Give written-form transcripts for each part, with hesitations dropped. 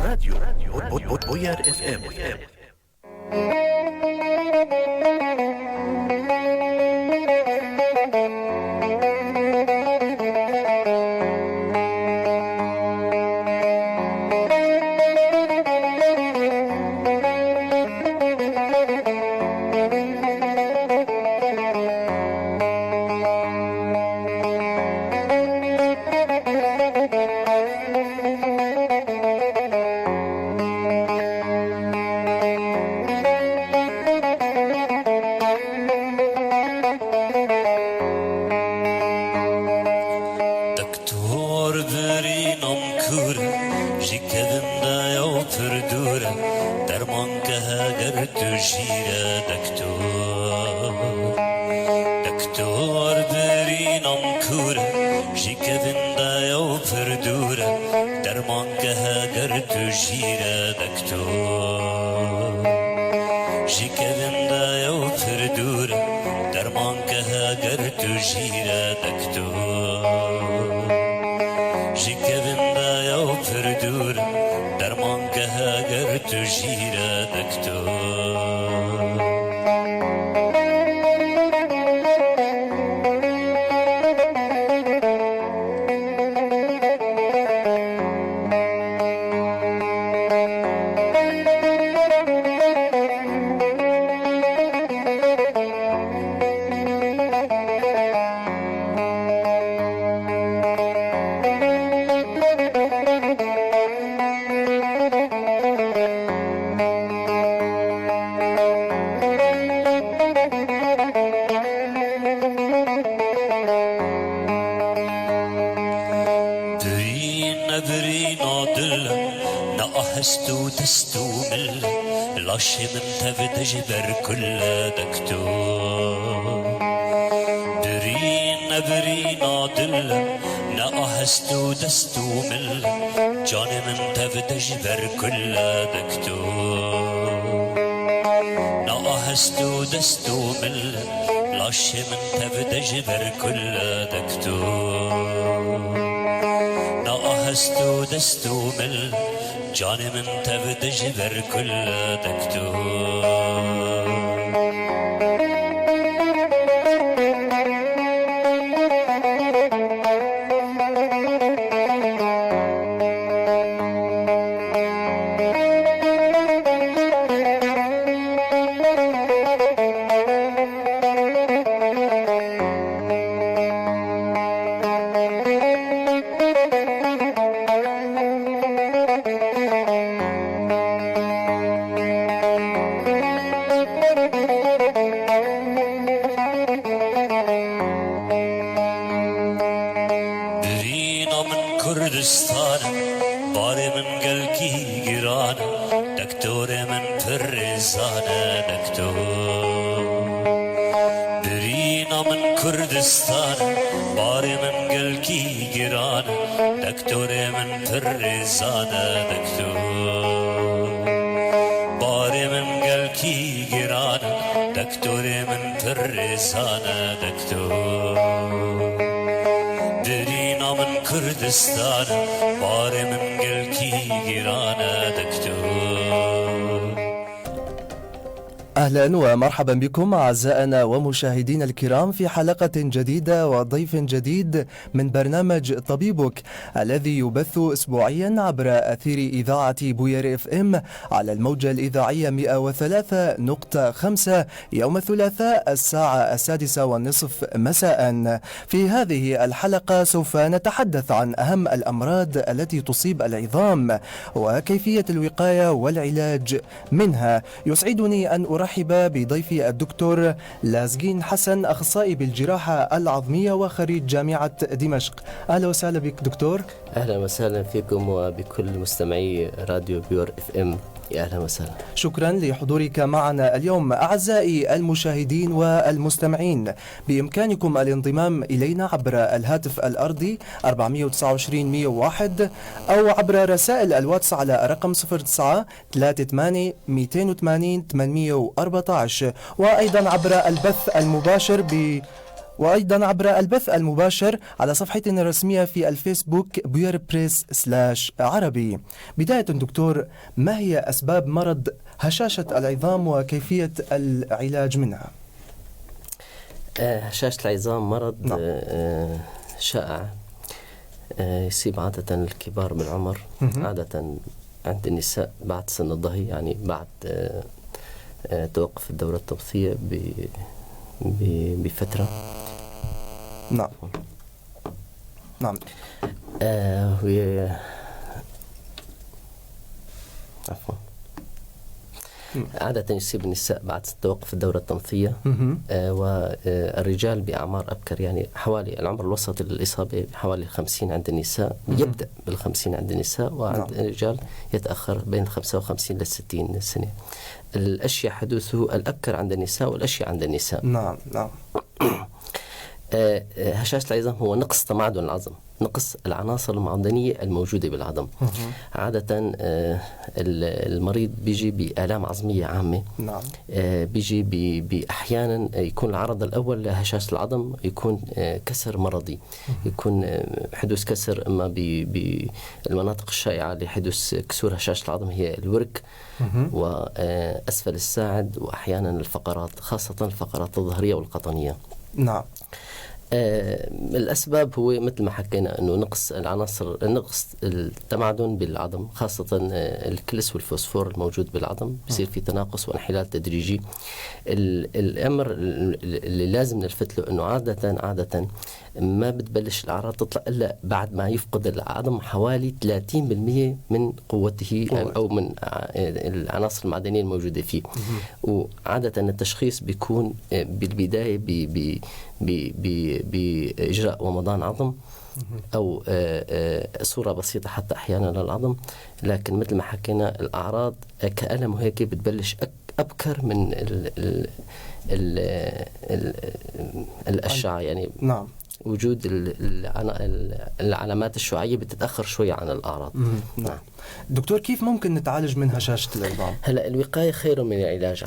راديو بوير FM. دكتور برينم كور جي كذندا يو پردورة درمان كهاجر تجيرة. دكتور دكتور برينم كور جي كذندا يو پردورة درمان كهاجر تجيرة. دكتور جي كذندا يو پردورة درمان كهاجر تجيرة. دكتور جي كذندا يو پردور درمان كهاجر تجيرة. دكتور برين برين عدل نأهستو دستو مل لاش من تبدجبر كل. دكتور برين برين عدل نأهستو دستو مل جان من تبدجبر كل. دكتور نأهستو دستو مل لاش من تبدجبر كل. دكتور نأهستو دستو مل جان من تبدجبر كل. دكتور برينا من كردستان باري من قلكي جيران دكتور من فرزانة. دكتور برينا من كردستان باري من قلكي جيران دكتور من فرزانة. دكتور باري من قلكي جيران دكتور من فرزانة. دكتور برينا من كردستان باري من قلكي جيران دكتور. أهلا ومرحبا بكم أعزائنا ومشاهدينا الكرام في حلقة جديدة وضيف جديد من برنامج طبيبك الذي يبث أسبوعيا عبر أثير إذاعة بوير FM على الموجة الإذاعية 103.5 يوم الثلاثاء الساعة 6:30 مساء. في هذه الحلقة سوف نتحدث عن أهم الأمراض التي تصيب العظام وكيفية الوقاية والعلاج منها. يسعدني أن أرحب بضيفي الدكتور لازجين حسن، أخصائي بالجراحة العظمية وخريج جامعة دمشق. أهلا وسهلا بك دكتور. أهلا وسهلا فيكم وبكل مستمعي راديو بيور FM. يا أهلا وسهلا. شكرا لحضورك معنا اليوم. أعزائي المشاهدين والمستمعين، بإمكانكم الانضمام إلينا عبر الهاتف الأرضي 429 101 أو عبر رسائل الواتس على رقم 09 38 280 814، وأيضا عبر البث المباشر وأيضا عبر البث المباشر على صفحتنا الرسمية في الفيسبوك بوير بريس /عربي. بداية دكتور، ما هي أسباب مرض هشاشة العظام وكيفية العلاج منها؟ هشاشة العظام مرض نعم. شائع، يصيب عادة الكبار بالعمر، عادة عند النساء بعد سن الضهي، يعني بعد توقف الدورة التبويضية بفترة. نعم نعم. عفوا، عادة يصيب النساء بعد توقف الدورة التنظيفية، والرجال بأعمار أبكر، يعني حوالي العمر الوسطي للإصابة حوالي 50 عند النساء، يبدأ بال50 عند النساء، وعند الرجال يتأخر بين 55 لل 60 سنة. الأشياء حدوثه الأبكر عند النساء والأشياء عند النساء. نعم نعم. هشاشة العظام هو نقص تمعدن العظم، نقص العناصر المعدنية الموجودة بالعظم. عادة المريض بيجي بآلام عظمية عامة. نعم. بيجي بأحيانا يكون العرض الأول لهشاشة العظم يكون كسر مرضي، يكون حدوث كسر إما بالمناطق الشائعة لحدوث كسور هشاشة العظم هي الورك وأسفل الساعد، وأحيانا الفقرات، خاصة الفقرات الظهرية والقطنية. نعم. الأسباب هو مثل ما حكينا أنه نقص العناصر، نقص التمعدن بالعظم، خاصة الكلس والفوسفور الموجود بالعظم، بصير في تناقص وانحلال تدريجي. الأمر اللي لازم نلفت له أنه عادة ما بتبلش الأعراض تطلع إلا بعد ما يفقد العظم حوالي 30% من قوته أو من العناصر المعدنية الموجودة فيه. وعادة التشخيص بيكون بالبداية بإجراء ومضان عظم أو صورة بسيطة حتى أحيانا للعظم، لكن مثل ما حكينا الأعراض كألم وهيك بتبلش أبكر من ال ال ال ال الأشعة، يعني نعم. وجود العلامات الشعاعية بتتأخر شوي عن الأعراض. نعم. دكتور، كيف ممكن نتعالج من هشاشة العظام؟ هلا الوقاية خير من العلاج.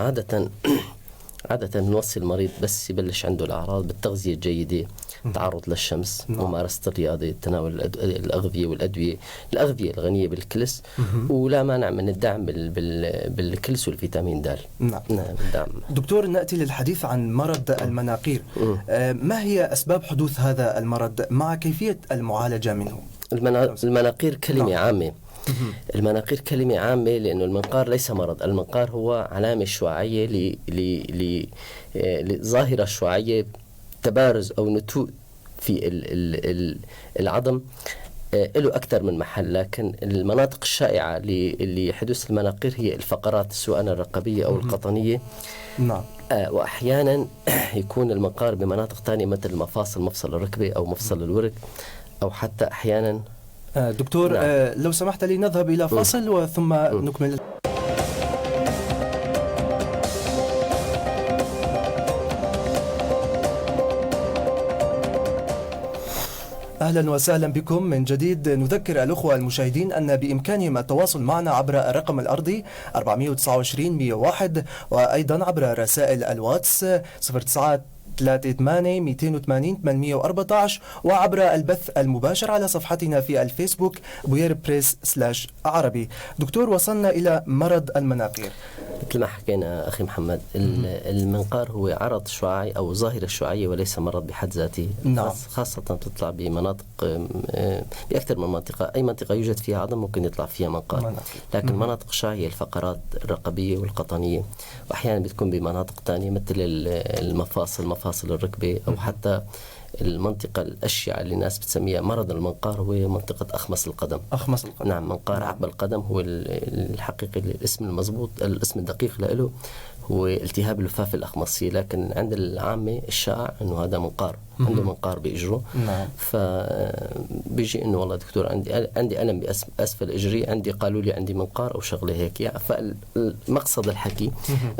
عادة نوصي المريض بس يبلش عنده الأعراض بالتغذية الجيدة، تعرض للشمس، ممارسة الرياضة، تناول الأغذية والأدوية، الأغذية الغنية بالكلس، ولا مانع من الدعم بالكلس والفيتامين د. نعم. الدعم. دكتور، نأتي للحديث عن مرض المناقير. ما هي أسباب حدوث هذا المرض مع كيفية المعالجة منه؟ المناقير كلمة عامة. المناقير كلمة عامة لأنه المنقار ليس مرض، المنقار هو علامة شعاعية لظاهرة شعاعية تبارز أو نتوء في العظم، له أكثر من محل، لكن المناطق الشائعة لحدوث المناقير هي الفقرات سواء الرقبية أو القطنية. نعم. وأحيانا يكون المنقار بمناطق ثانية مثل المفاصل، مفصل الركبة أو مفصل الورك، أو حتى أحيانا. دكتور، نعم. لو سمحت لي نذهب إلى فاصل وثم نكمل. أهلا وسهلا بكم من جديد. نذكر الأخوة المشاهدين أن بإمكانهم التواصل معنا عبر الرقم الأرضي 429 101، وأيضا عبر رسائل الواتس 09 38 280 814، وعبر البث المباشر على صفحتنا في الفيسبوك بوير بريس /عربي. دكتور، وصلنا إلى مرض المناقير. مثل ما حكينا أخي محمد، المنقار هو عرض شعاعي أو ظاهرة شعاعية وليس مرض بحد ذاته. نعم. خاصة بتطلع بمناطق، بأكثر من منطقة، أي منطقة يوجد فيها عظم ممكن يطلع فيها منقار، لكن مناطق الشعاعية الفقرات الرقبية والقطنية، وأحيانا بتكون بمناطق ثانية مثل المفاصل، مفاصل الركبة، أو حتى المنطقة الأشيع اللي الناس بتسميها مرض المنقار هو منطقة أخمص القدم. أخمص القدم. نعم، منقار عقب القدم هو الحقيقي، الاسم المضبوط، الاسم الدقيق له هو التهاب اللفافة الأخمصية، لكن عند العامة الشائع إنه هذا منقار، عنده منقار بإجره. فبيجي إنه والله دكتور عندي ألم بأسفل إجري، قالوا لي عندي منقار أو شغلة هيك يعني. فالمقصد الحكي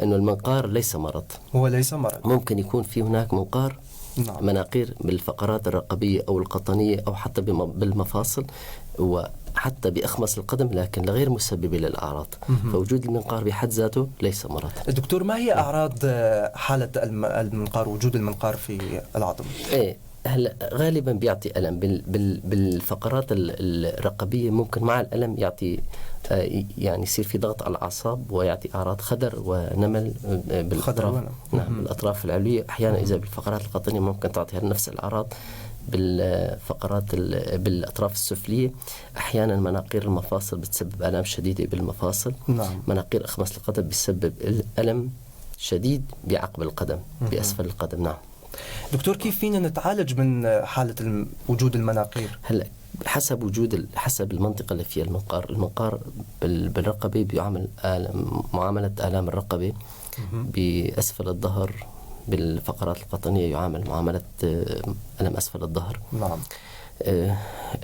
إنه المنقار ليس مرض، هو ليس مرض، ممكن يكون في هناك منقار، مناقير بالفقرات الرقبية أو القطنية أو حتى بالمفاصل وحتى بأخمص القدم، لكن غير مسببة للأعراض. فوجود المنقار بحد ذاته ليس مرض. دكتور، ما هي أعراض حالة المنقار، وجود المنقار في العظم؟ إيه، هلا غالبا بيعطي ألم بالفقرات الرقبية، ممكن مع الألم يعطي يعني يصير في ضغط على الأعصاب ويعطي أعراض خدر ونمل بالأطراف. نعم، بالأطراف العلوية. أحيانا إذا بالفقرات القطنية ممكن تعطي نفس الأعراض بالفقرات بالأطراف السفلية. أحيانا مناقير المفاصل بتسبب آلام شديدة بالمفاصل. مناقير أخمص القدم بتسبب ألم شديد بعقب القدم، بأسفل القدم. نعم. دكتور، كيف فينا نتعالج من حالة وجود المناقير؟ هلا حسب وجود حسب المنطقة اللي فيها المنقار. المنقار بالرقبة بيعمل معاملة آلام الرقبة، بأسفل الظهر بالفقرات القطنية يعامل معاملة ألم أسفل الظهر.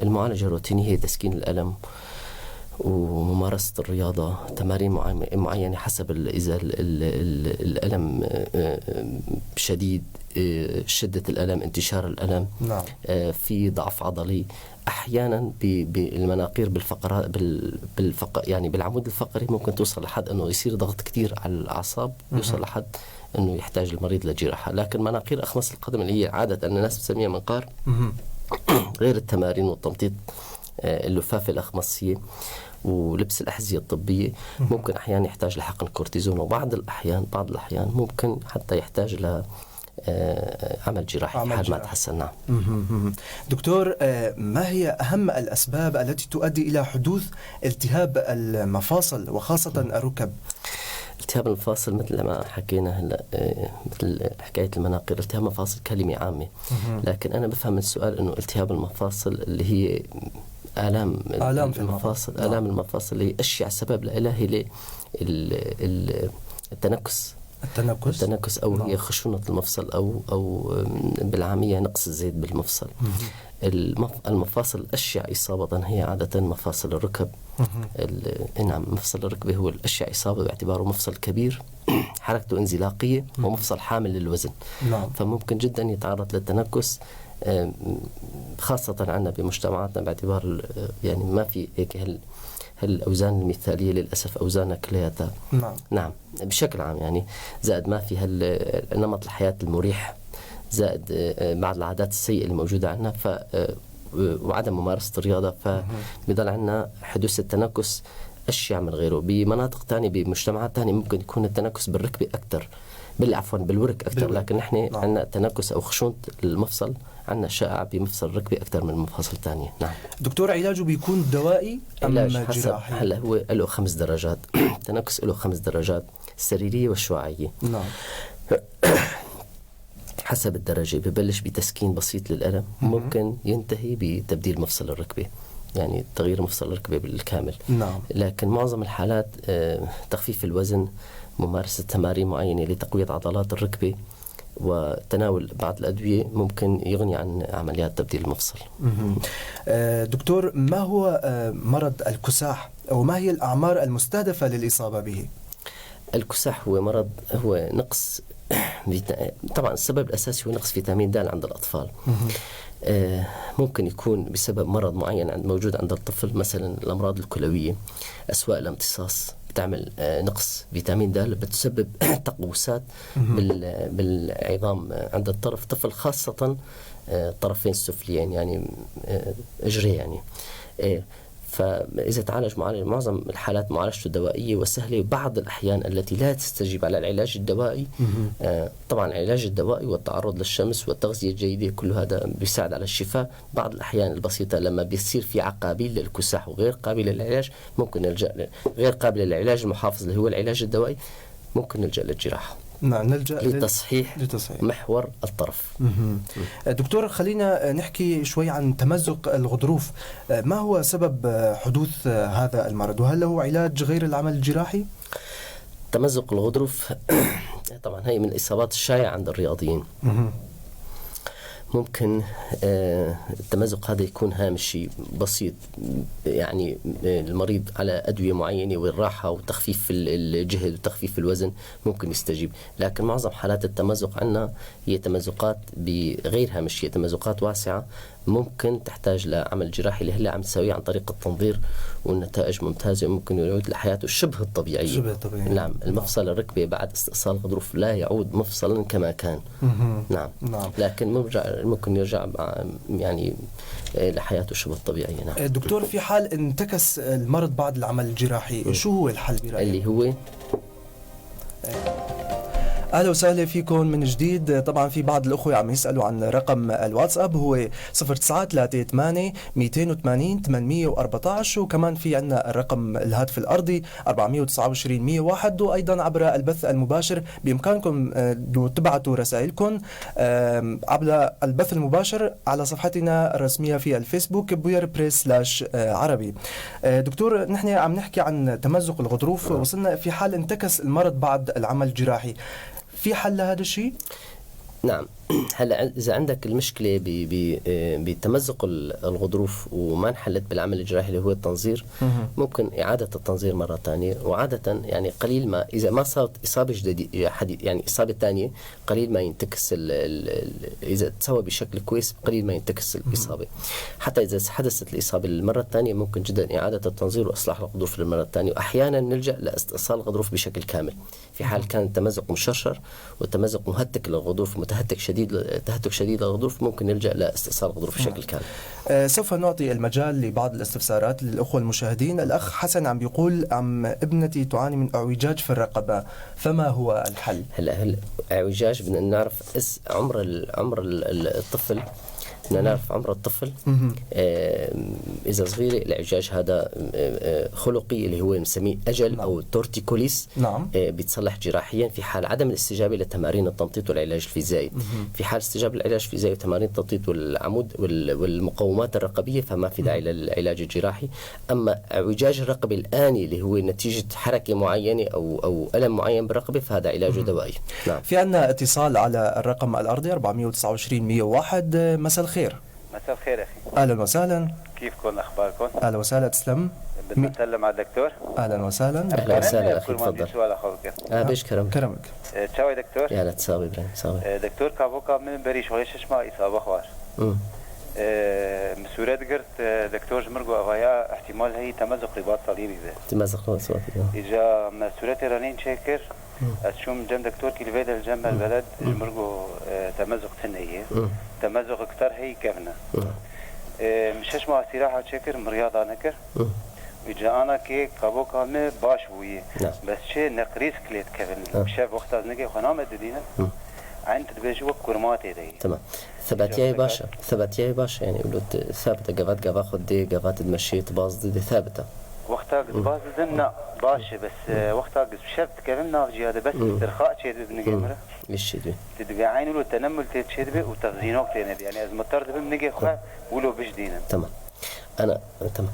المعالجة الروتينية هي تسكين الألم وممارسة الرياضة، تمارين معينة حسب إذا الألم شديد، شدة الألم، انتشار الألم. في ضعف عضلي. أحيانا بالمناقير بالفقرات يعني بالعمود الفقري ممكن توصل لحد أنه يصير ضغط كتير على الأعصاب، يوصل لحد أنه يحتاج المريض لجراحة. لكن مناقير أخمص القدم اللي هي عادة الناس بتسميها منقار، غير التمارين والتمطيط اللفافة الأخمصية ولبس الأحذية الطبية، ممكن أحيانا يحتاج لحقن كورتيزون، وبعض الأحيان ممكن حتى يحتاج ل عمل جراحي في حال ما تحسن. نعم. دكتور، ما هي أهم الأسباب التي تؤدي إلى حدوث التهاب المفاصل وخاصة الركب؟ التهاب المفاصل مثل ما حكينا هلا، مثل حكاية المناقير، التهاب المفاصل كلمة عامة، لكن أنا بفهم السؤال إنه التهاب المفاصل اللي هي آلام المفاصل، آلام المفاصل اللي أشيع سبب لها هي التنكس. التنكس أو هي خشونة المفصل أو بالعامية نقص الزيت بالمفصل. المفاصل الأشيع إصابة هي عادة مفاصل الركب. نعم، مفصل الركبة هو الأشيع إصابة باعتباره مفصل كبير، حركته انزلاقية، ومفصل حامل للوزن. فممكن جدا يتعرض للتنكس، خاصة عندنا بمجتمعاتنا باعتبار يعني ما في هيك هالأوزان المثالية، للأسف أوزاننا كلياتها. نعم، بشكل عام يعني، زائد ما في هالنمط الحياة المريح، زائد بعض العادات السيئة الموجودة عندنا، وعدم ممارسة الرياضة، فبيضل عندنا حدوث التنكس أشيع من غيره. بمناطق تانية، بمجتمعات تانية، ممكن يكون التنكس بالركبة أكثر، عفوا بالورك أكثر، لكن نحن عندنا تنكس أو خشونة المفصل عندنا شائع بمفصل الركبة أكثر من مفاصل ثانية. نعم. دكتور، علاجه بيكون دوائي أم جراحي؟ هلا هو له 5 درجات. التنكس له 5 درجات، السريرية والشعاعية. نعم. حسب الدرجة ببلش بتسكين بسيط للألم، ممكن ينتهي بتبديل مفصل الركبة، يعني تغيير مفصل الركبة بالكامل. نعم. لكن معظم الحالات تخفيف الوزن، ممارسة تمارين معينة لتقوية عضلات الركبة، وتناول بعض الأدوية ممكن يغني عن عمليات تبديل المفصل. دكتور، ما هو مرض الكساح أو ما هي الأعمار المستهدفة للإصابة به؟ الكساح هو مرض، هو نقص طبعا السبب الأساسي هو نقص فيتامين د عند الأطفال. ممكن يكون بسبب مرض معين موجود عند الطفل، مثلا الأمراض الكلوية، أسواء الامتصاص بتعمل نقص فيتامين د، بتسبب تقوسات بالعظام عند الطرف طفل، خاصة الطرفين السفليين يعني اجري يعني. فإذا تعالج معظم الحالات معالجته دوائية وسهلة، وبعض الأحيان التي لا تستجيب على العلاج الدوائي، طبعا العلاج الدوائي والتعرض للشمس والتغذية الجيدة كل هذا بيساعد على الشفاء. بعض الأحيان البسيطة لما بيصير في عقابيل للكساح وغير قابلة للعلاج، ممكن نلجأ غير قابلة للعلاج المحافظ اللي هو العلاج الدوائي، ممكن نلجأ للجراحة. نعم، نلجأ لتصحيح لتصحيح محور الطرف. دكتور، خلينا نحكي شوي عن تمزق الغضروف. ما هو سبب حدوث هذا المرض، وهل له علاج غير العمل الجراحي؟ تمزق الغضروف طبعا هي من الإصابات الشائعة عند الرياضيين. ممكن التمزق هذا يكون هامشي بسيط، يعني المريض على أدوية معينة والراحة وتخفيف الجهد وتخفيف الوزن ممكن يستجيب، لكن معظم حالات التمزق عندنا هي تمزقات بغير هامشية، تمزقات واسعة ممكن تحتاج لعمل جراحي اللي هلا عم تسويه عن طريق التنظير، والنتائج ممتازة وممكن يعود لحياته شبه الطبيعية. شبه الطبيعية. نعم، المفصل الركبة بعد استئصال الغضروف لا يعود مفصلا كما كان. نعم. نعم. لكن ممكن يرجع يعني لحياته شبه الطبيعية. نعم. دكتور، في حال انتكس المرض بعد العمل الجراحي، شو هو الحل برأيك؟ اللي هو اهلا وسهلا فيكم من جديد. طبعا في بعض الاخوة عم يسالوا عن رقم الواتساب، هو 0938 280 814، وكمان في عندنا الرقم الهاتف الارضي 429 101، وايضا عبر البث المباشر بامكانكم تبعتوا رسائلكم عبر البث المباشر على صفحتنا الرسمية في الفيسبوك بوير بريس slash عربي. دكتور، نحن عم نحكي عن تمزق الغضروف، وصلنا في حال انتكس المرض بعد العمل الجراحي، في حل لهذا الشيء؟ نعم. هلا اذا عندك المشكلة بتمزق الغضروف وما انحلت بالعمل الجراحي اللي هو التنظير، ممكن اعاده التنظير مرة ثانية، وعاده يعني قليل ما اذا ما صارت اصابه جديدة يعني اصابه ثانية قليل ما ينتكس اذا تسوى بشكل كويس قليل ما ينتكس الاصابة. حتى اذا حدثت الاصابة للمرة الثانية ممكن جدا اعاده التنظير واصلاح الغضروف للمرة الثانية، واحيانا نلجا لاستئصال الغضروف بشكل كامل في حال كان التمزق مشرشر والتمزق مهتك للغضروف، متهتك شديد، تهتك شديد للغضروف، ممكن نلجأ لاستئصال الغضروف بشكل كامل. سوف نعطي المجال لبعض الاستفسارات للأخوة المشاهدين. الأخ حسن عم بيقول عم ابنتي تعاني من اعوجاج في الرقبة، فما هو الحل؟ هلا اعوجاج بدنا نعرف عمر الطفل، بدنا نعرف عمر الطفل. إذا صغيرة الإعوجاج هذا خلقي اللي هو بنسميه أجل. نعم. أو torticollis. نعم. بيتصلح جراحيا في حال عدم الاستجابة لتمارين التمطيط والعلاج الفيزيائي. في حال استجابة للعلاج الفيزيائي وتمارين التمطيط والعمود والمقومات الرقبية فما في داعي للعلاج الجراحي. أما اعوجاج الرقبة الآني اللي هو نتيجة حركة معينة أو ألم معين بالرقبة فهذا علاجه دوائي. نعم. في عندنا اتصال على الرقم الأرضي 429 101. مساء الخير. مساء الخير أخي. أهلا وسهلا. كيفكم، أخباركم؟ أهلا وسهلا، تسلم. بدنا نسلم على الدكتور. أهلا وسهلا. أهلا وسهلا أخي، تفضل. بيش كرمك. كرمك. تشاو يا دكتور. يا لا تساوي إبراهيم، تساوي. دكتور كابوكا من بريش وليش ما إصابة خوار. مسورات قرت دكتور جمرقو أغايا احتمال هي تمزق رباط صليبي به. تمزق رباط صليبي. إجا مسورات رنين شاكر أشوم جنب دكتور كيلفيدا الجنب البلد جمرقو تمزق ثنية. تمزق أكثر هي كفنة. مشش مع استراحة شكر مرياضة نكر. وإجا أنا كي كابوكا مي باش بوي. بس شيء نقريس كليت كفن. شاف وقت نجي خنامة دينا. عند تبجوا كرماتي دي. تمام. ثباتية باشا، ثباتية باشا يعني يقولوا ثابتة قفات قفا خدي قفات تمشي تباز دي ثابتة. وقتها باز دنا باشا بس وقتها شفت كفن جهاد بس استرخاء شيء بنجي ليش شيء تدبي عين ولو تنمل تشدبي وتغزينوك تنبي يعني از مطر دبي بنجي خا ولو بجدينا. تمام. انا تمام.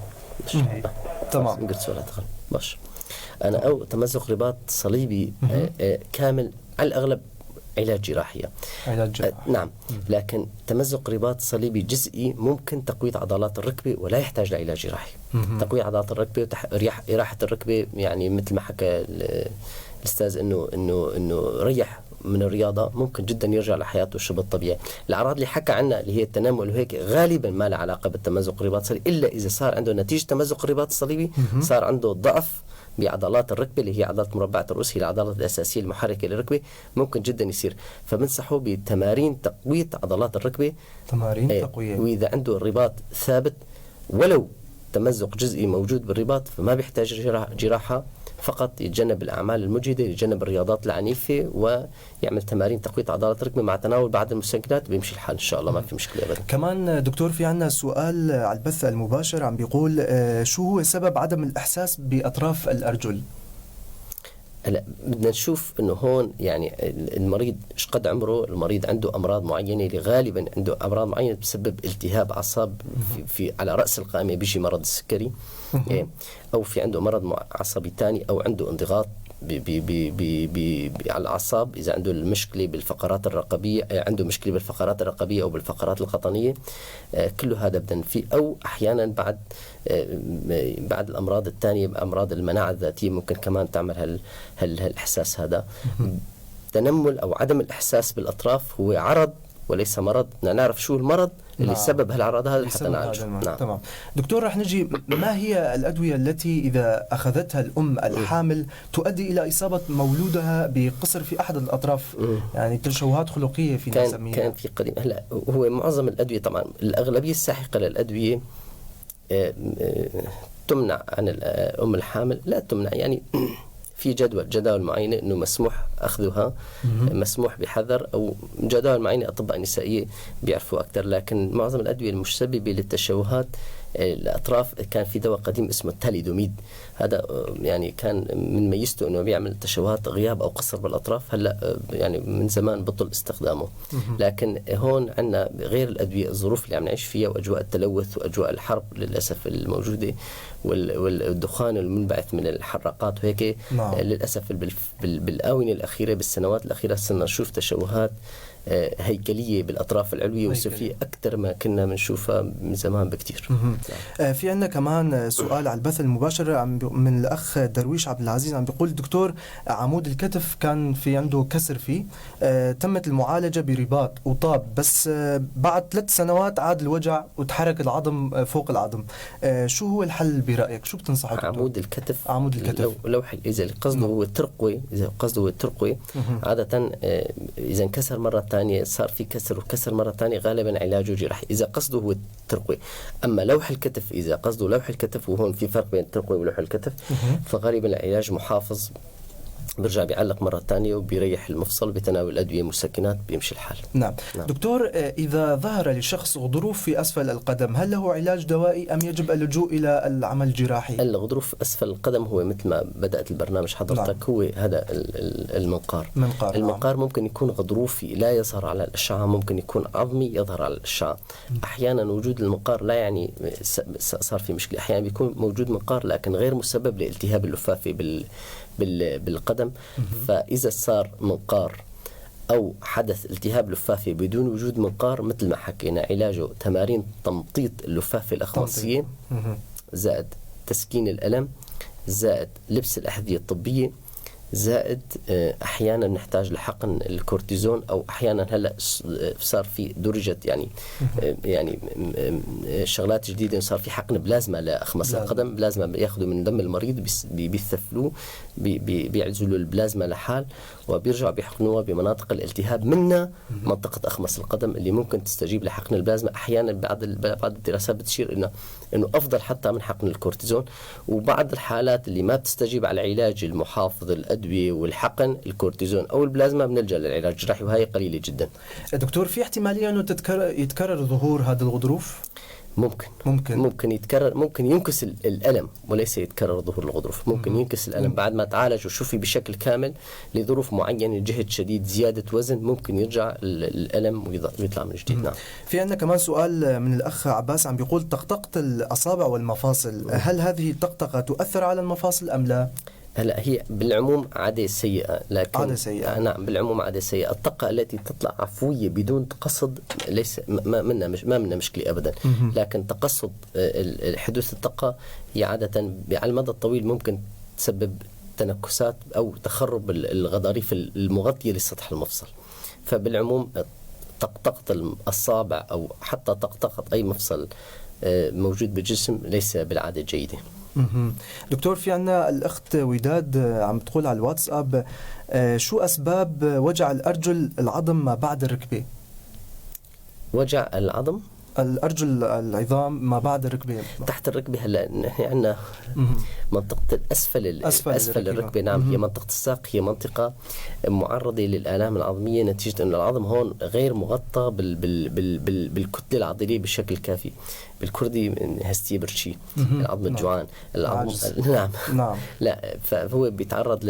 تمام. قلت سؤال تخل باش انا او تمزق رباط صليبي كامل على الاغلب علاج جراحية. علاج جراحي. نعم. لكن تمزق رباط صليبي جزئي ممكن تقوية عضلات الركبة ولا يحتاج لعلاج جراحي. تقوية عضلات الركبة وراحة الركبة، يعني مثل ما حكى الأستاذ إنه ريح من الرياضة ممكن جدا يرجع لحياته الشبه الطبيعي. الأعراض اللي حكى عنها اللي هي التنمل وهيك غالبا ما لها علاقة بالتمزق الرباط الصليبي، إلا إذا صار عنده نتيجة تمزق الرباط الصليبي صار عنده ضعف بعضلات الركبة اللي هي عضلة مربعة الرؤوس، هي العضلات الأساسية المحركة للركبة، ممكن جدا يصير. فبنصحه بتمارين تقوية عضلات الركبة، تمارين تقوية. وإذا عنده الرباط ثابت ولو تمزق جزئي موجود بالرباط فما بيحتاج جراحة، فقط يتجنب الأعمال المجهدة، يتجنب الرياضات العنيفة، ويعمل تمارين تقوية عضلات الركبة مع تناول بعض المسكنات، بيمشي الحال إن شاء الله، ما في مشكلة أبدا. كمان دكتور في عنا سؤال على البث المباشر عم بيقول شو هو سبب عدم الإحساس بأطراف الأرجل؟ هلا بدنا نشوف انه هون يعني المريض ايش قد عمره، المريض عنده امراض معينة، اللي غالبا عنده امراض معينة تسبب التهاب اعصاب في على راس القائمة بيجي مرض السكري، إيه، او في عنده مرض عصبي ثاني، او عنده انضغاط بي بي بي بي بي بي على الاعصاب، اذا عنده المشكلة بالفقرات الرقبيه، عنده مشكلة بالفقرات الرقبيه او بالفقرات القطنيه، كله هذا بدنا فيه. او احيانا بعد الامراض الثانية، امراض المناعة الذاتية ممكن كمان تعمل هالاحساس هذا. تنمل او عدم الاحساس بالاطراف هو عرض وليس مرض، بدنا نعرف شو المرض اللي سبب هالعرض هذا حتى نعالجه. نعم. تمام دكتور، رح نجي، ما هي الأدوية التي إذا أخذتها الأم الحامل تؤدي إلى إصابة مولودها بقصر في أحد الأطراف؟ يعني تشوهات خلقية في نسميها. كان في قديم. هلا هو معظم الأدوية طبعا الأغلبية الساحقة للأدوية تمنع عن الأم الحامل، لا تمنع يعني في جداول معينة انه مسموح اخذها، مسموح بحذر، او جداول معينة اطباء نسائية بيعرفوا اكثر. لكن معظم الادوية المسببه للتشوهات الاطراف، كان في دواء قديم اسمه التاليدوميد، هذا يعني كان من ميزته انه بيعمل تشوهات غياب او قصر بالاطراف. هلا يعني من زمان بطل استخدامه. لكن هون عندنا غير الادوية، الظروف اللي عم نعيش فيها واجواء التلوث واجواء الحرب للاسف الموجودة والدخان المنبعث من الحراقات وهيك. نعم. للاسف بالاونه الاخيرة، بالسنوات الاخيرة، صرنا نشوف تشوهات هيكلية بالاطراف العلوية والسفليه اكثر ما كنا بنشوفها من زمان بكثير. في عندنا كمان سؤال على البث المباشر من الاخ درويش عبد العزيز، عم بيقول دكتور عمود الكتف كان في عنده كسر فيه، تمت المعالجة برباط وطاب، بس بعد 3 سنوات عاد الوجع وتحرك العظم فوق العظم، شو هو الحل برايك؟ شو بتنصحه دكتور؟ عمود الكتف، عمود الكتف لو اذا قصده هو الترقوي، اذا قصده هو الترقوي عادة اذا انكسر مرة ثانية، صار في كسر وكسر مرة ثانية، غالبا علاجه جراحي إذا قصده هو الترقوي. أما لوح الكتف، إذا قصده لوح الكتف، وهون في فرق بين الترقوي ولوح الكتف، فغالبا العلاج محافظ، برجع بيعلق مرة ثانية وبيريح المفصل، بتناول أدوية مسكنات بيمشي الحال. نعم. نعم. دكتور، إذا ظهر لشخص غضروف في أسفل القدم، هل له علاج دوائي أم يجب اللجوء إلى العمل الجراحي؟ الغضروف أسفل القدم هو مثل ما بدأت البرنامج حضرتك. نعم. هو هذا المنقار. المنقار. نعم. ممكن يكون غضروفي لا يظهر على الأشعة، ممكن يكون عظمي يظهر على الأشعة. أحيانا وجود المنقار لا يعني صار في مشكلة، أحيانا بيكون موجود منقار لكن غير مسبب لالتهاب اللفافي بالقدم. فإذا صار منقار أو حدث التهاب لفافي بدون وجود منقار، مثل ما حكينا علاجه تمارين تمطيط اللفافة الأخمصية، زائد تسكين الألم، زائد لبس الأحذية الطبية، زائد احيانا نحتاج لحقن الكورتيزون، او احيانا هلا صار في درجه يعني يعني شغلات جديدة، صار في حقن بلازما لاخمص القدم، بلازما بياخذوا من دم المريض، بيثفلوه، بيعزلوا البلازما لحال وبيرجعوا بيحقنوها بمناطق الالتهاب، منها منطقة اخمص القدم اللي ممكن تستجيب لحقن البلازما. احيانا بعض الدراسات بتشير انه افضل حتى من حقن الكورتيزون. وبعض الحالات اللي ما بتستجيب على العلاج المحافظ، الادوية والحقن الكورتيزون او البلازما، بنلجا للعلاج الجراحي، وهي قليله جدا. دكتور، في احتمالية انه يتكرر ظهور هذا الغضروف؟ ممكن يتكرر، ممكن ينكس الالم وليس يتكرر ظهور الغضروف، ممكن ينكس الالم بعد ما تعالج وشوفي بشكل كامل لظروف معينة، جهد شديد، زيادة وزن، ممكن يرجع الالم ويطلع من جديد. نعم. في عندنا كمان سؤال من الاخ عباس، عم بيقول طقطقة الاصابع والمفاصل، هل هذه الطقطقه تؤثر على المفاصل ام لا؟ هلا هي بالعموم عادة سيئة، لكن عادة سيئة. نعم، بالعموم عادة سيئة. الطاقة التي تطلع عفوية بدون تقصد ليس ما منا مشكلة أبدا. لكن تقصد حدوث الطاقة هي عادة على المدى الطويل ممكن تسبب تنكسات أو تخرب الغضاريف المغطية لسطح المفصل. فبالعموم طقطقة الأصابع أو حتى طقطقة أي مفصل موجود بالجسم ليس بالعادة الجيدة. دكتور، في عنا الأخت وداد عم تقول على الواتساب، شو أسباب وجع الأرجل العظم ما بعد الركبة؟ وجع العظم؟ الأرجل العظام ما بعد الركبة، تحت الركبة. هلا نحن عندنا منطقة الأسفل أسفل الركبة. نعم، هي منطقة الساق، هي منطقة معرضة للآلام العظمية نتيجة أن العظم هون غير مغطى بالكتلة العضلية بشكل كافي. بالكردي هستي برشي، العظم الجوعان، العظم. نعم نعم. لا، فهو بيتعرض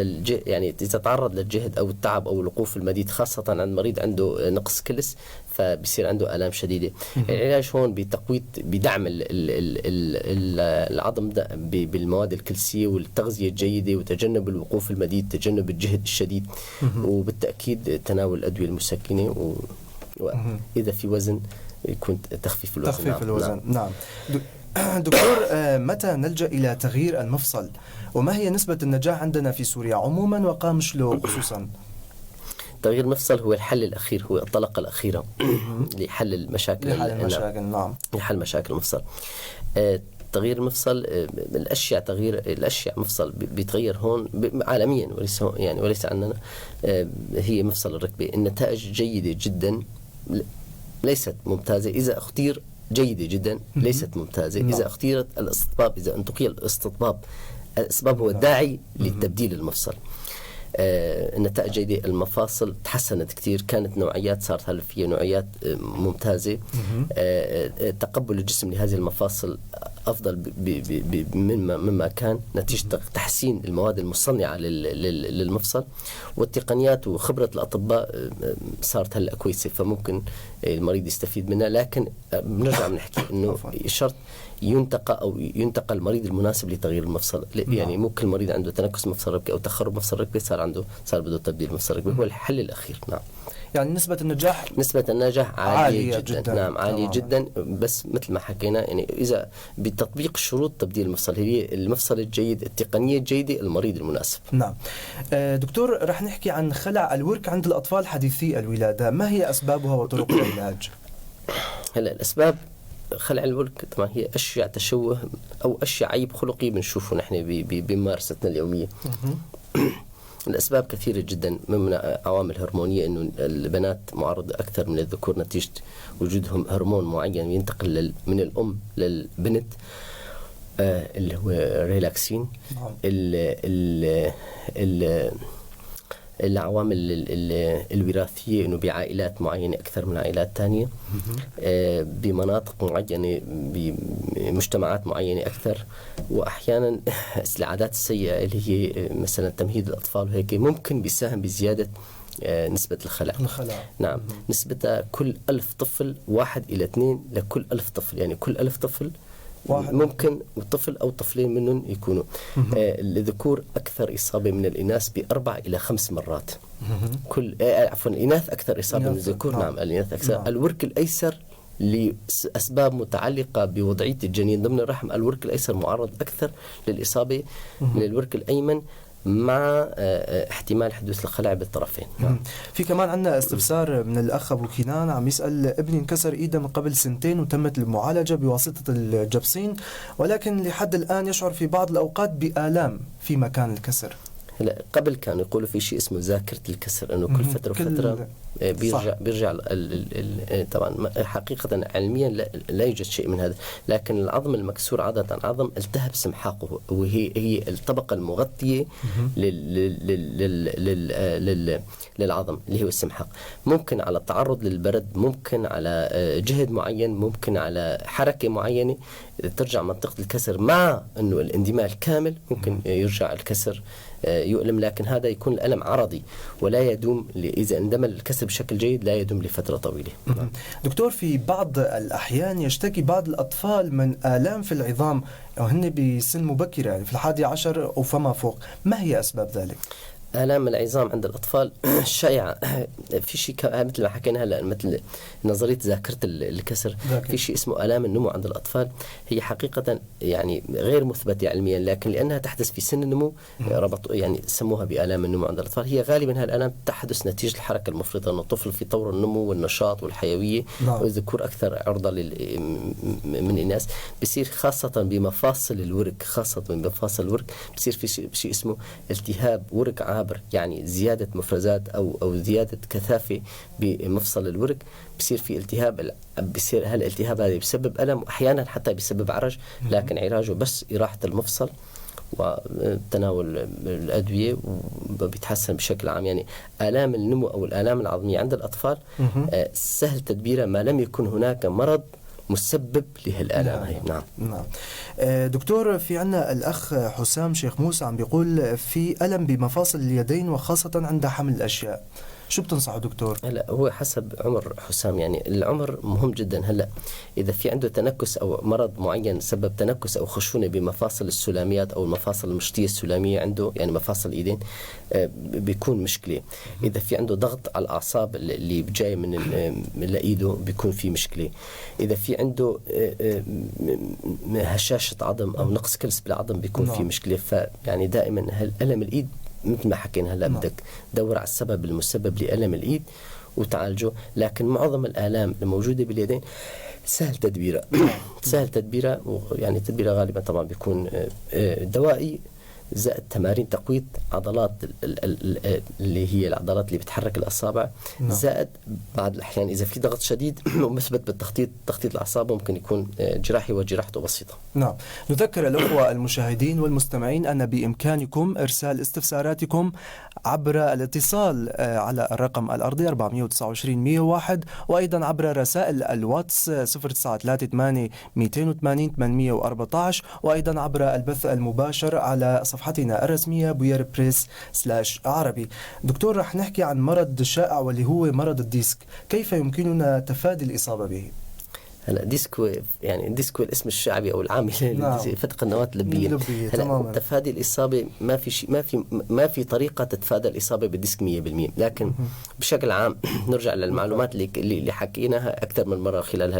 يعني إذا تعرض للجهد أو التعب أو الوقوف المديد، خاصة عند مريض عنده نقص كلس، فبصير عنده آلام شديدة. العلاج هون بتقوية، بدعم العظم بالمواد الكلسية والتغذية الجيدة وتجنب الوقوف المديد، تجنب الجهد الشديد، وبالتأكيد تناول الأدوية المسكنة، وإذا في وزن يكون تخفيف الوزن. تخفيف الوزن. نعم. دكتور، متى نلجأ إلى تغيير المفصل؟ وما هي نسبة النجاح عندنا في سوريا عموما وقامشلو خصوصا؟ تغيير المفصل هو الحل الأخير، هو الطلقة الأخيرة لحل المشاكل. لحل المشاكل. نعم، لحل مشاكل المفصل. تغيير المفصل، الأشياء تغيير الأشياء مفصل بيتغير هون عالميا وليس يعني وليس عندنا، هي مفصل الركبة. النتائج جيدة جدا، ليست ممتازة إذا اختير، جيدة جدا ليست ممتازة إذا اختيرت الاستطباب، إذا انتقي الاستطباب. الاستطباب هو الداعي لتبديل المفصل. النتائج جيدة، المفاصل تحسنت كثير، كانت نوعيات، صارت هلا فيها نوعيات ممتازة. تقبل الجسم لهذه المفاصل أفضل مما كان نتيجة تحسين المواد المصنعة للمفصل، والتقنيات وخبرة الأطباء صارت هلا كويسة، فممكن المريض يستفيد منها. لكن بنرجع بنحكي إنه شرط ينتقى أو ينتقى المريض المناسب لتغيير المفصل. يعني مو كل مريض عنده تنكس مفصل ركبة أو تخرب مفصل ركبة صار بده تبديل مفصل ركبة، هو الحل الأخير. نعم. يعني نسبة النجاح، نسبة النجاح عالية جدا. جداً. نعم، عالية جدا، بس مثل ما حكينا يعني إذا بتطبيق شروط تبديل المفصل، هي المفصل الجيد، التقنية الجيدة، المريض المناسب. نعم. دكتور، رح نحكي عن خلع الورك عند الأطفال حديثي الولادة، ما هي أسبابها وطرق العلاج؟ هلا الأسباب خلع الورك طبعا هي أشياء تشوه أو أشياء عيب خلقي بنشوفه نحن بممارستنا اليومية. الأسباب كثيرة جدا، من عوامل هرمونية، إنه البنات معرضة أكثر من الذكور نتيجة وجودهم هرمون معين ينتقل من الأم للبنت، اللي هو ريلاكسين. العوامل الوراثية، إنه بعائلات معينة أكثر من عائلات تانية، بمناطق معينة، بمجتمعات معينة أكثر، وأحيانا العادات السيئة اللي هي مثلا تمهيد الأطفال وهيك ممكن بيساهم بزيادة نسبة الخلع. نعم. نسبتها كل 1000 طفل 1 إلى 2 لكل 1000 طفل، يعني كل 1000 طفل واحد ممكن طفل أو طفلين منهم يكونوا. الذكور أكثر إصابة من الإناث ب4 إلى 5 مرات. كل عفوا الإناث أكثر إصابة من الذكور. نعم، الإناث أكثر. نعم. الورك الأيسر لأسباب متعلقة بوضعية الجنين ضمن الرحم، الورك الأيسر معرض أكثر للإصابة من الورك الأيمن، مع احتمال حدوث الخلع بالطرفين. نعم. في كمان عندنا استفسار من الأخ أبو كنان، عم يسأل: ابني انكسر إيده من قبل 2 سنين وتمت المعالجة بواسطة الجبسين، ولكن لحد الآن يشعر في بعض الأوقات بآلام في مكان الكسر. هلا قبل كانوا يقولوا في شيء اسمه ذاكرة الكسر، انه كل فترة وفترة بيرجع بيرجع طبعا حقيقة علميا لا يوجد شيء من هذا، لكن العظم المكسور عادة عظم التهب سمحاقه، وهي هي الطبقة المغطية للعظم اللي هو السمحاق. ممكن على التعرض للبرد، ممكن على جهد معين، ممكن على حركة معينة ترجع منطقة الكسر، مع انه الاندمال كامل ممكن يرجع الكسر يؤلم، لكن هذا يكون الألم عرضي ولا يدوم. إذا اندمل الكسر بشكل جيد لا يدوم لفترة طويلة. دكتور، في بعض الأحيان يشتكي بعض الأطفال من آلام في العظام وهن بسن مبكرة، يعني في 11 أو فما فوق، ما هي أسباب ذلك؟ آلام العظام عند الأطفال شائعة. في شيء مثل ما حكينا هلا، مثل نظرية ذاكرة الكسر، في شيء اسمه آلام النمو عند الأطفال، هي حقيقة يعني غير مثبتة علميا، لكن لأنها تحدث في سن النمو ربطوا يعني سموها بآلام النمو عند الأطفال. هي غالبا هالآلام تحدث نتيجة الحركة المفرطة، أنه الطفل في طور النمو والنشاط والحيوية، والذكور أكثر عرضة من الإناث، بصير خاصة بمفاصل الورك، خاصة بمفاصل الورك بصير في شيء اسمه التهاب ورك عابر، يعني زيادة مفرزات أو زيادة كثافة بمفصل الورك، بصير في التهاب، بصير هالالتهاب هذا بسبب ألم، وأحيانا حتى بسبب عرج، لكن علاجه بس إراحة المفصل وتناول الأدوية وبيتحسن بشكل عام. يعني آلام النمو أو الآلام العظمية عند الأطفال سهل تدبيرها ما لم يكن هناك مرض مسبب لهالآلام هي. نعم. نعم. دكتور، في عنا الأخ حسام شيخ موسى عم بيقول في ألم بمفاصل اليدين وخاصة عند حمل الأشياء، شو بتنصحه دكتور؟ هلا هو حسب عمر حسام، يعني العمر مهم جدا. هلا اذا في عنده تنكس او مرض معين سبب تنكس او خشونة بمفاصل السلاميات او المفاصل المشطيه السلاميه عنده، يعني مفاصل الايدين، بيكون مشكلة. اذا في عنده ضغط على الاعصاب اللي جاي من لايده بيكون في مشكلة. اذا في عنده هشاشة عظم او نقص كلس بالعظم بيكون في مشكلة. فيعني دائما الم الايد مثل ما حكينا هلا بدك تدور على السبب المسبب لألم الإيد وتعالجه، لكن معظم الآلام الموجودة باليدين سهل تدبيرها. سهل تدبيرها، يعني تدبيرها غالبا طبعا بيكون دوائي زائد تمارين تقوية عضلات اللي هي العضلات اللي بتحرك الأصابع. زائد بعض الأحيان إذا في ضغط شديد ومثبت بالتخطيط، تخطيط الأعصاب ممكن يكون جراحي وجراحته بسيطة. نعم. نذكر الأخوة المشاهدين والمستمعين أن بإمكانكم إرسال استفساراتكم عبر الاتصال على الرقم الأرضي 429 101، وأيضا عبر رسائل الواتس 0938 280 814، وأيضا عبر البث المباشر على صفحتنا الرسمية بوير بريس /عربي. دكتور، رح نحكي عن مرض شائع واللي هو مرض الديسك، كيف يمكننا تفادي الإصابة به؟ هلا ديسك، يعني ديسك الاسم الشعبي او العامي. نعم. فتق النواة اللبيه. هلا تفادي الاصابة ما في شيء، ما في طريقه تتفادى الاصابة بالديسك 100%، لكن بشكل عام نرجع للمعلومات اللي حكيناها اكثر من مرة خلال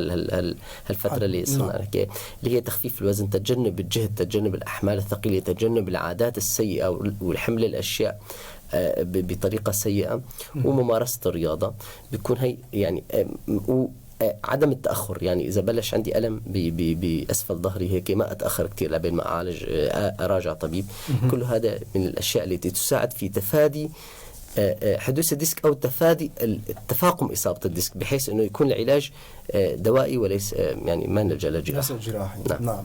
هالفترة اللي صرنا نحكيها، اللي هي تخفيف الوزن، تجنب الجهد، تجنب الاحمال الثقيلة، تجنب العادات السيئة والحمل الاشياء بطريقة سيئه، وممارسة الرياضة. بيكون هي يعني عدم التأخر، يعني إذا بلش عندي ألم بأسفل ظهري هيك ما أتأخر كثير لبين ما أعالج أراجع طبيب. كل هذا من الأشياء التي تساعد في تفادي حدوث الديسك أو تفادي التفاقم إصابة الديسك، بحيث أنه يكون العلاج دوائي وليس يعني ما نلجأ للجراحة. جراحي. نعم.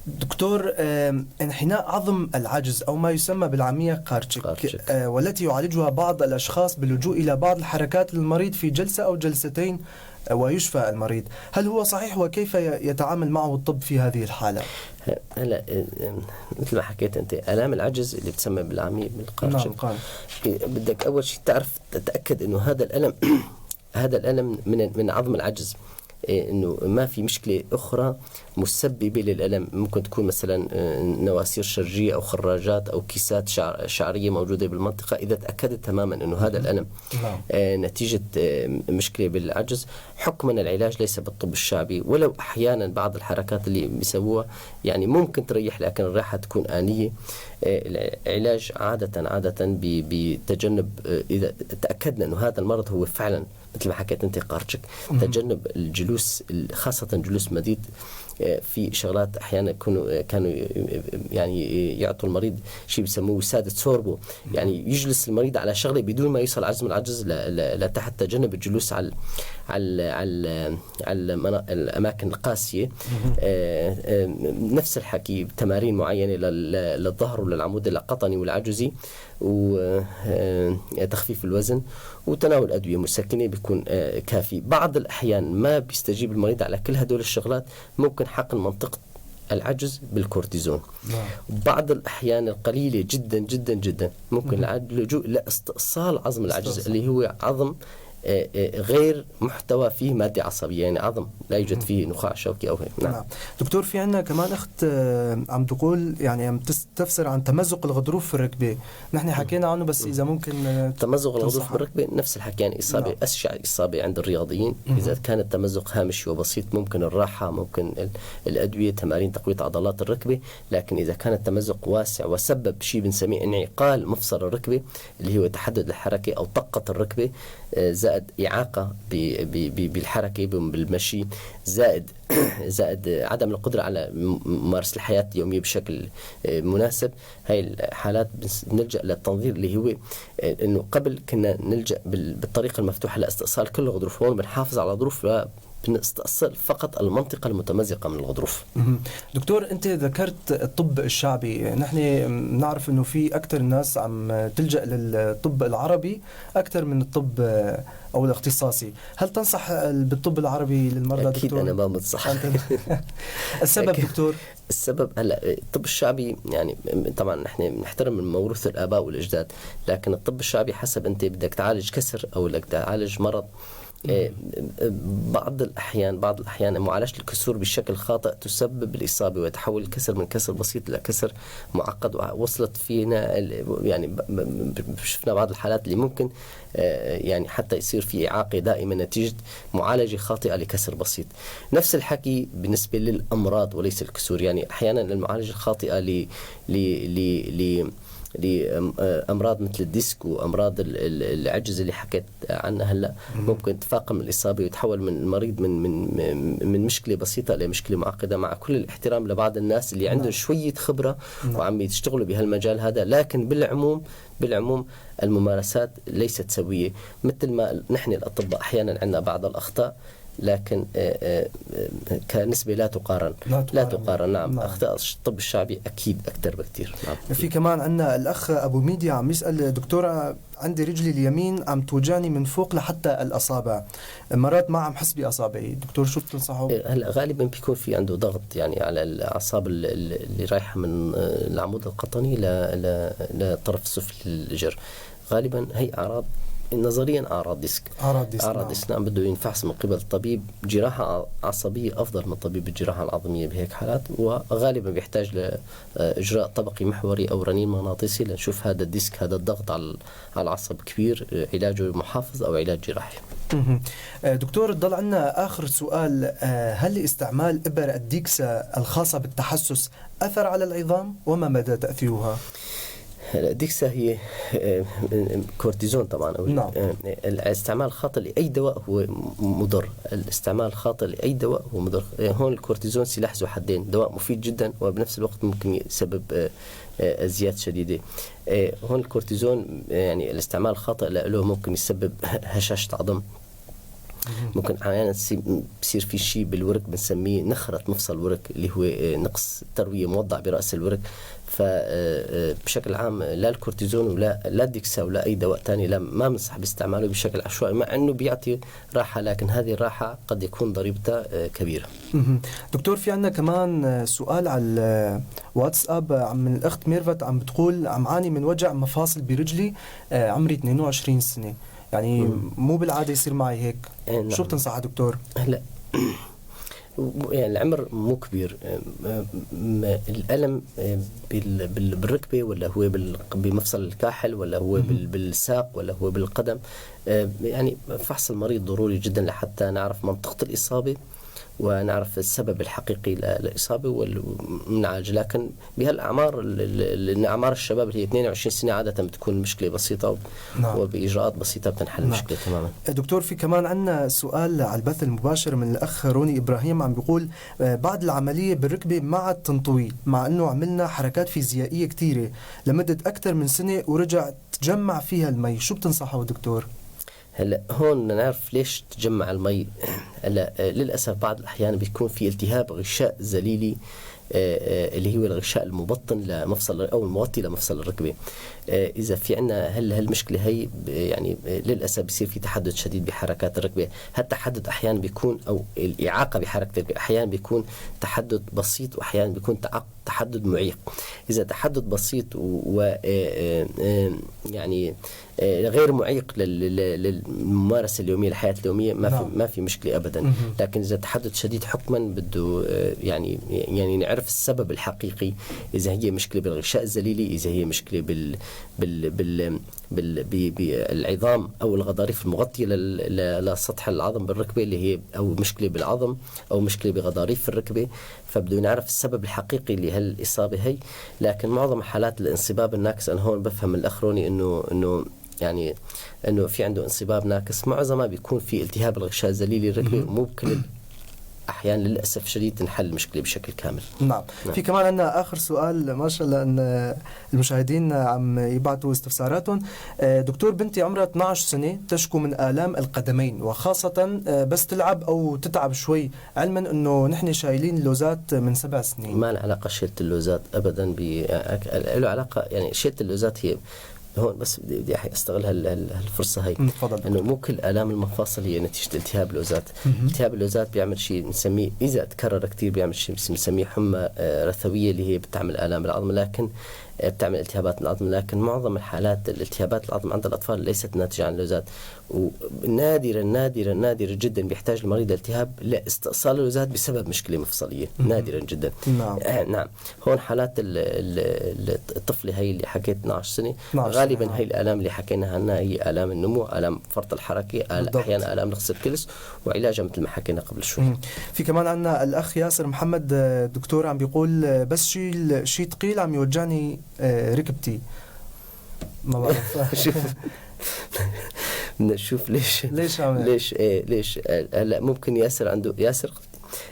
دكتور، انحناء عظم العجز أو ما يسمى بالعامية قارتشك، والتي يعالجها بعض الأشخاص باللجوء إلى بعض الحركات للمريض في جلسة أو جلستين ويشفى المريض، هل هو صحيح وكيف يتعامل معه الطب في هذه الحالة؟ هلا مثل ما حكيت أنت، آلام العجز اللي بتسمى بالعامية بالقارتشك، نعم. بدك أول شيء تعرف تتأكد إنه هذا الألم هذا الألم من عظم العجز، انه ما في مشكلة اخرى مسببه للالم، ممكن تكون مثلا نواسير شرجيه او خراجات او كيسات شعرية موجودة بالمنطقة. اذا تاكدت تماما انه هذا الالم نتيجة مشكلة بالعجز، حكما العلاج ليس بالطب الشعبي، ولو احيانا بعض الحركات اللي بيسووها يعني ممكن تريح، لكن الراحة تكون انية. العلاج عادة بتجنب، اذا تاكدنا انه هذا المرض هو فعلا مثل ما حكيت انت قارتشك، تجنب الجلوس، خاصة جلوس مديد. في شغلات احيانا كانوا يعني يعطوا المريض شيء بيسموه وساده سوربو، يعني يجلس المريض على شغله بدون ما يوصل عزم العجز لتحت، تجنب الجلوس على على على على الاماكن القاسية. نفس الحكي تمارين معينة للظهر وللعمود القطني والعجزي، وتخفيف الوزن، وتناول ادوية مسكنه بيكون كافي. بعض الاحيان ما بيستجيب المريض على كل هدول الشغلات، ممكن حقن منطقة العجز بالكورتيزون. بعض الأحيان القليلة جدا جدا جدا ممكن اللجوء لاستئصال عظم العجز، اللي هو عظم غير محتوى فيه مادة عصبية، يعني عظم لا يوجد فيه نخاع شوكي أو هيك. نعم. دكتور، في عندنا كمان أخت عم تقول يعني عم تستفسر عن تمزق الغضروف في الركبة، نحن حكينا عنه بس إذا ممكن. تمزق الغضروف بالركبة نفس الحكي، يعني إصابة أشيع إصابة عند الرياضيين. إذا كان التمزق هامشي وبسيط ممكن الراحة، ممكن الأدوية، تمارين تقوية عضلات الركبة، لكن إذا كان التمزق واسع وسبب شيء بنسميه انعقال مفصل الركبة اللي هو تحدد الحركة أو طقة الركبة، زائد إعاقة بالحركة بالمشي، زائد عدم القدرة على ممارسة الحياة اليومية بشكل مناسب، هاي الحالات بنلجأ للتنظير، اللي هو إنه قبل كنا نلجأ بالطريقة المفتوحة لاستئصال كل الغضروف، هون بنحافظ على الغضروف بنستأصل فقط المنطقة المتمزقة من الغضروف. دكتور، أنت ذكرت الطب الشعبي، نحن بنعرف أنه في أكثر الناس عم تلجأ للطب العربي أكثر من الطب أو الاختصاصي، هل تنصح بالطب العربي للمرضى؟ أكيد دكتور؟ أنا ما بنصح. السبب دكتور؟ السبب هلا الطب الشعبي يعني طبعا نحن بنحترم موروث الآباء والأجداد، لكن الطب الشعبي حسب أنت بدك تعالج كسر أو بدك تعالج مرض. بعض الأحيان معالجة الكسور بشكل خاطئ تسبب الإصابة ويتحول الكسر من كسر بسيط إلى كسر معقد، ووصلت فينا يعني شفنا بعض الحالات اللي ممكن يعني حتى يصير في إعاقة دائمة نتيجة معالجة خاطئة لكسر بسيط. نفس الحكي بالنسبة للأمراض وليس الكسور، يعني أحيانا المعالجة الخاطئة ل ل ل لأمراض مثل الديسك وأمراض العجز اللي حكيت عنها هلا ممكن تفاقم الإصابة ويتحول من المريض من من من مشكلة بسيطة لمشكلة معقدة، مع كل الاحترام لبعض الناس اللي عندهم شوية خبرة وعم يشتغلوا بهالمجال هذا، لكن بالعموم الممارسات ليست سوية. مثل ما نحن الأطباء أحيانا عندنا بعض الأخطاء، لكن كنسبة لا تقارن. لا تقارن. نعم. أخطاء الطب الشعبي أكيد أكثر بكثير. نعم. في كمان عندنا الأخ أبو ميديا عم يسأل دكتورة، عندي رجلي اليمين عم توجعني من فوق لحتى الأصابع، مرات ما عم حس بأصابعي، دكتور شو بتنصحه؟ هلا غالبا بيكون في عنده ضغط يعني على الأعصاب اللي رايحة من العمود القطني للطرف السفلي للإجر، غالبا هي أعراض نظريا اعراض ديسك. اعراض ديسك. نعم، بده ينفحص من قبل طبيب جراحه عصبية افضل من طبيب الجراحة العظميه بهيك حالات، وغالبا بيحتاج لاجراء طبقي محوري او رنين مغناطيسي لنشوف هذا الديسك، هذا الضغط على العصب كبير، علاجه محافظ او علاج جراحي. دكتور ضل عندنا اخر سؤال، هل استعمال ابر الديكسا الخاصة بالتحسس اثر على العظام وما مدى تاثيرها؟ الديكسا هي كورتيزون طبعا. نعم. الاستعمال الخاطئ لاي دواء هو مضر، الاستعمال الخاطئ لاي دواء هو مضر. هون الكورتيزون سلاح ذو حدين، دواء مفيد جدا وبنفس الوقت ممكن يسبب ازياد شديدة. هون الكورتيزون يعني الاستعمال الخاطئ له ممكن يسبب هشاشة عظم، ممكن احيانا بصير في شيء بالورك بنسميه نخرة مفصل الورك اللي هو نقص ترويه موضع براس الورك. فبشكل عام لا الكورتيزون ولا لا الديكسا ولا اي دواء ثاني لا ما بنصح باستعماله بشكل عشوائي، مع انه بيعطي راحة لكن هذه الراحة قد يكون ضريبتها كبيرة. دكتور في عندنا كمان سؤال على الواتساب من الاخت ميرفت، عم بتقول عم عاني من وجع مفاصل برجلي، عمري 22 سنة، يعني مو بالعادة يصير معي هيك. نعم. شو بتنصح دكتور؟ هلا يعني العمر مو كبير، الألم بالركبة ولا هو بمفصل الكاحل ولا هو بالساق ولا هو بالقدم، يعني فحص المريض ضروري جدا لحتى نعرف منطقة الإصابة ونعرف السبب الحقيقي للإصابة ونعالج. لكن بهالأعمار، أعمار الشباب اللي هي 22 سنة عادة بتكون المشكلة بسيطة. نعم. وبإجراءات بسيطة بتنحل المشكلة. نعم. تماما. دكتور في كمان عندنا سؤال على البث المباشر من الأخ روني إبراهيم، عم بيقول بعد العملية بالركبة ما عاد تنطوي، مع أنه عملنا حركات فيزيائية كثيرة لمدة أكثر من سنة ورجع تجمع فيها المي، شو بتنصحه دكتور؟ هلا هون نعرف ليش تجمع المي. هلا للاسف بعض الاحيان بيكون في التهاب غشاء زليلي اللي هو الغشاء المبطن لمفصل او المغطي لمفصل الركبة. اذا في عندنا هالمشكلة هي يعني للاسف بيصير في تحدد شديد بحركات الركبة. هالتحدد احيانا بيكون او الاعاقة بحركة الركبة احيانا بيكون تحدد بسيط واحيانا بيكون تحدد معيق. اذا تحدد بسيط و يعني غير معيق للممارسة اليومية للحياة اليومية ما في ما في مشكلة ابدا. لكن اذا تحدد شديد حكما بده يعني نعرف السبب الحقيقي، اذا هي مشكلة بالغشاء الزليلي، اذا هي مشكلة بال بال بال بال بالعظام او الغضاريف المغطيه لسطح العظم بالركبه اللي هي، او مشكلة بالعظم او مشكلة بغضاريف الركبة، فبده نعرف السبب الحقيقي لهالاصابه هي. لكن معظم حالات الانصباب الناكس، انا هون بفهم الاخروني انه يعني انه في عنده انصباب ناكس، معظمها بيكون في التهاب الغشاء الزليلي الركبة، مو بكل احيانا للاسف الشديد تنحل المشكلة بشكل كامل. نعم. في كمان عندنا اخر سؤال، ما شاء الله ان المشاهدين عم يبعثوا استفساراتهم. دكتور، بنتي عمرها 12 سنة تشكو من الام القدمين، وخاصة بس تلعب او تتعب شوي، علما انه نحن شايلين اللوزات من 7 سنين. ما لها علاقة شيلة اللوزات ابدا، له علاقه، يعني شيلة اللوزات هي هون، بس بدي استغل هالفرصة هي. تفضل. انه مو كل الام المفاصل هي نتيجة التهاب اللوزات. التهاب اللوزات بيعمل شيء بنسميه، اذا تكرر كثير، بيعمل شيء بنسميه حمى رثويه، اللي هي بتعمل الام العظم، لكن بتعمل التهابات العظم. لكن معظم الحالات الالتهابات العظم عند الاطفال ليست ناتجة عن اللوزات، ونادرا نادرا نادرا جدا بيحتاج المريض التهاب لاستئصال اللوزات بسبب مشكلة مفصليه، نادرا جدا. نعم، هون حالات الطفلة هي اللي حكيت 12 سنه، غالبا هي الالام اللي حكيناها عنها هي الام النمو، الام فرط الحركه، احيانا الام نقص الكلس، وعلاجها مثل ما حكينا قبل شوي. في كمان عندنا الاخ ياسر محمد، دكتور، عم بيقول بس شيل شيء ثقيل عم يوجعني ركبتي، ما بعرف. شوف، بدنا نشوف ليش. ليش عم ليش؟ إيه، ليش؟ هلا ممكن ياسر عنده، ياسر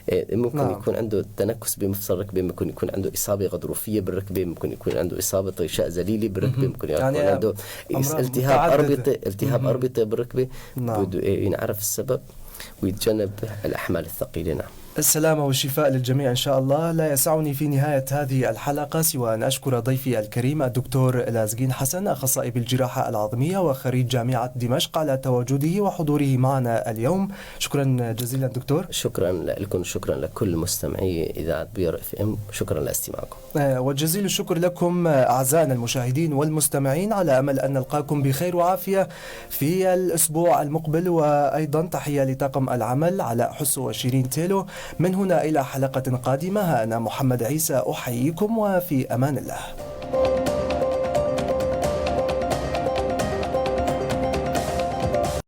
إيه، ممكن يكون عنده تنكس بمفصل الركبة، ممكن يكون عنده اصابه غضروفيه بالركبه، ممكن يكون عنده اصابه غشاء زليلي بالركبه، ممكن يكون يعني عنده أمراض التهاب متعددة. اربطه، التهاب اربطه بالركبه. بده إيه، ينعرف السبب ويتجنب الاحمال الثقيله، نعم. السلامة والشفاء للجميع إن شاء الله. لا يسعني في نهاية هذه الحلقة سوى أن أشكر ضيفي الكريم الدكتور لازقين حسن، أخصائي بالجراحة العظمية وخريج جامعة دمشق، على تواجده وحضوره معنا اليوم. شكرا جزيلا دكتور. شكرا لكم، شكرا لكل مستمعي اذاعة بوير FM، شكرا لاستماعكم. وجزيل الشكر لكم أعزائنا المشاهدين والمستمعين، على أمل أن نلقاكم بخير وعافية في الأسبوع المقبل. وأيضا تحية لطاقم العمل علاء حسو وشيرين تيلو. من هنا إلى حلقة قادمة، أنا محمد عيسى أحييكم وفي أمان الله.